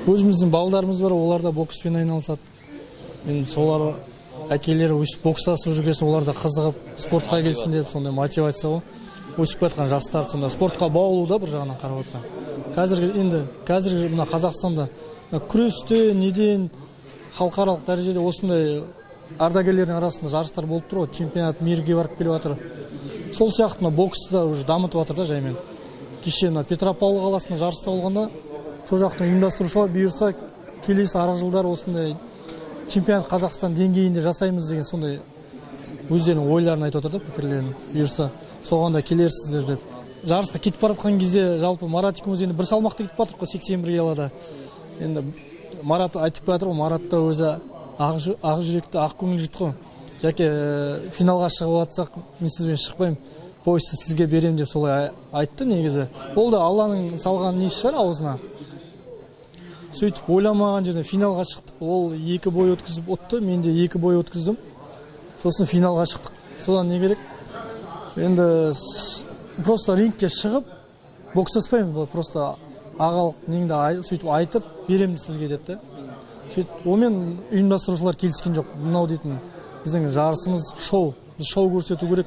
Өзіміздің балдарымыз бар, олар да бокспен айналысады. Енді солар әкелері өстіп бокстасып жүрген соң, олар да қызығып спортқа келсін деп, сондай мотивация ғой. Өсіп келе жатқан жастар сонда спортқа баулу да, бір жағынан қарап отырсаң. Қазіргі енді, қазіргі мына Қазақстанда мына күрестен, неден халықаралық дәрежеде осындай ардагерлердің арасында жарыстар болып тұр ғой, чемпионат мирге барып келіп жатыр. Сол сияқты мына боксты да уже дамытып жатыр да жаймен. Кеше мына Петропавл қаласында жарыста болғанда, сол жақтың ұйымдастырушылар бұйырса келесі арғы жылдары осындай чемпионат Қазақстан деңгейінде жасаймыз деген сондай өздерінің ойларын айтып отыр да, пікірлерін, бұйырса соған да келерсіздер деп. Жарысқа кетіп бара жатқан кезде жалпы Марат екеуміз енді бір салмақта кетіп бара жатырмық қой, 81 килода. Енді Марат айтып келе жатыр ғой, Марат та өзі ақ жүректі, ақ көңіл жігіт қой. Жәке, финалға шығып жатсақ, мен сізбен шықпаймын, поясты сізге беремін деп солай айтты негізі. Ол да Алланың салған несі шығар аузына. Сөйтіп ойламаған жерден финалға шықтық. Ол 2 бой өткізіп ұтты, мен де 2 бой өткіздім. Сосын финалға шықтық. Содан не керек? Енді просто рингке шығып бокстаспаймыз, бұл просто ағалық неңді сөйтіп айтып беремін сізге деді. Сөйтіп онымен ұйымдастырушылар келіскен жоқ. Мынау дейтін біздің жарысымыз шоу, біз шоу көрсету керек.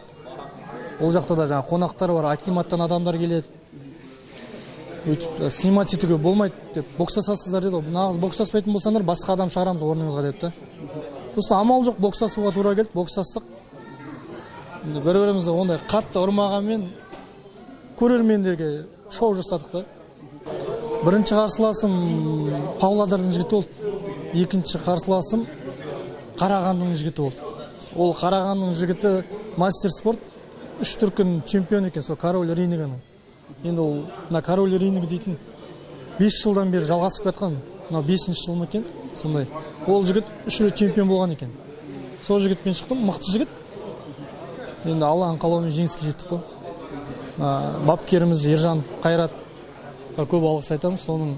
Ол жақта да жаңа қонақтар бар, акиматтан адамдар келеді. Өйтіп снимать етуге болмайды деп бокстасасыздар деді ғой. Нағыз бокстаспайтын болсаңдар басқа адам шығарамыз орныңызға деді да. Сосын амал жоқ, бокстасуға тура келді, бокстастық. Енді бір-бірімізді ондай қатты ұрмағанмен көрермендерге шоу жасадық та. Бірінші қарсыласым Павлодардың жігіті болды. Екінші қарсыласым Қарағандының жігіті болды. Ол Қарағандының жігіті мастер спорт, 3 дүркін чемпион екен, сол король рингінің. Енді ол мына король рингі дейтін 5 жылдан бері жалғасып жатқан, мынау 5-ші жыл ма екен, сондай. Ол жігіт 3 рет чемпион болған екен. Сол жігітпен шықтым, мықты жігіт. Енді Алланың қалауымен жеңіске жеттік қой. Бапкеріміз Ержан Қайратқа көп алғыс айтамыз, соның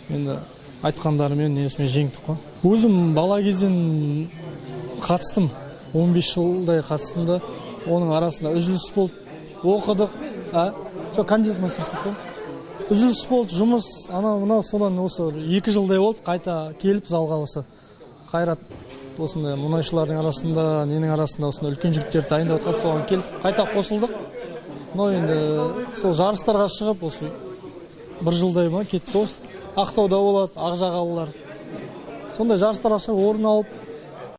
енді айтқандарымен несімен жеңдік қой. Өзім бала кезден қатыстым, 15 жылдай қатыстым да, оның арасында үзіліс болды, оқыдық, а? Жоқ, кандидат мастер спорт қой. Үзіліс болды, жұмыс, анау мынау, содан осы 2 жылдай болды, қайта келіп залға осы Қайрат осындай мұнайшылардың арасында, ненің арасында осындай үлкен жігіттерді дайындап жатқан, соған келіп қайта қосылдық. Мынау енді сол жарыстарға шығып осы 1 жылдай ма кетті осы. Ақтауда болады, Ақжағалылар. Сондай жарыстарға шығып орын алып,